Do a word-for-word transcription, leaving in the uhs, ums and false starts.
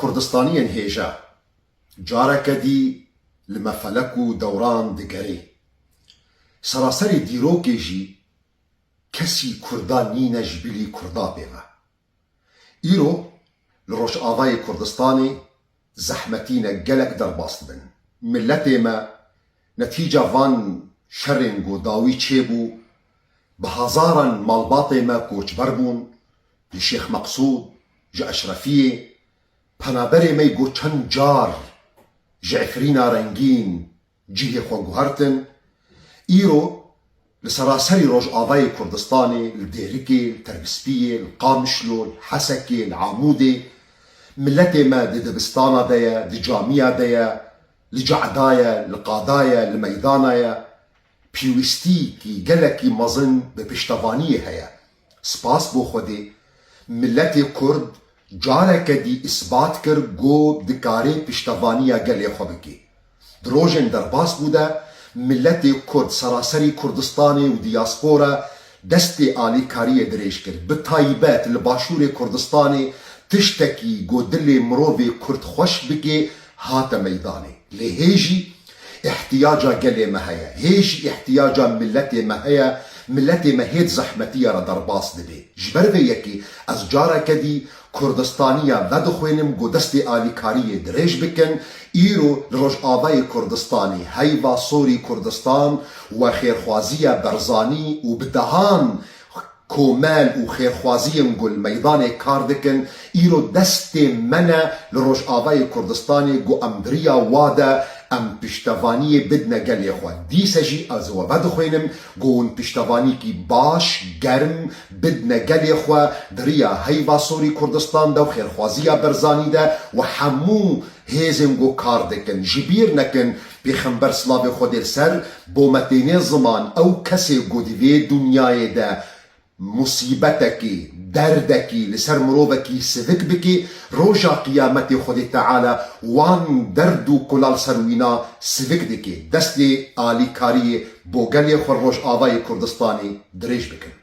Kurdistaniyên hêja, careke dî li me felek û dewran digerê. Seraserê dîrokê jî kesî Kurda nîne ji bilî Kurda pê ve. Îro li Rojavayê Kurdistanê zehmetî ne gelek derbas dibin. Miletê me netîca van şerên ku dawî çêbû, bi hezaran malbatê me koçber bûn, ji Şêx Meqsûd, ji Eşrefiyê, penaberê me ku çend car ji Efrîna rengîn cihê xwe guhertin, îro li seraserî Rojavayê Kurdistanê, li Dêrikê, li Terbispiyê, li Qamişlo, li Hesekê, li Amûdê, miletê me di dibistana de ye, di camiya de ye, li cehda ye, li qada ye, li meydana ye. Pêwîstîkî gelekî mezin bi piştevaniyê heye. Spas bo Xwedê, miletê Kurd careke dî îsbat kir ku dikarê piştevaniya gelê xwe bike. Di rojên derbas bû de miletê Kurd seraserî Kurdistanê û diyaspora destê alîkariyê dirêj kir. Bi taybet li Başûrê Kurdistanê tiştekî ku dilê mirovê Kurd xweş bike hate meydanê. Lê hê jî îhtiyaca gelê me heye. Hê jî îhtiyaca miletê me heye. Miletê me hê di zehmetiya re derbas dibe. Ji ber vê yekê ez careke dî Kurdistaniya vedixwînim ku destê alîkariyê dirêj bikin. Îro li Rojavayê Kurdistanê heyva sorî Kurdistan we xêrxwaziya Berzanî û bi dehan komel û xêrxwaziyên ku li meydanê kar dikin, îro destê me ne li Rojavayê Kurdistanê ku em di riya wa de em piştevaniyê bidine gelê xwe. Dîse jî ez we vedixwînim ku hûn piştevanîkî baş, germ, bidine gelê xwe di riya heyva sorî Kurdistan de û xêrxwaziya Berzanî de û hemû hêzên ku kar dikin. Ji bîr nekin, Pêxember silavê Xwedê li ser bo me têne ziman, ew kesê ku di vê dinyayê de musîbetekî, derdekî li ser mirovekî sivik bikî, roja qiyametê Xwedê Teala wan derd û kula li ser wîna sivik dikê. Destê alîkariyê bo gelê xwe Rojavayê Kurdistanê dirêj bikin.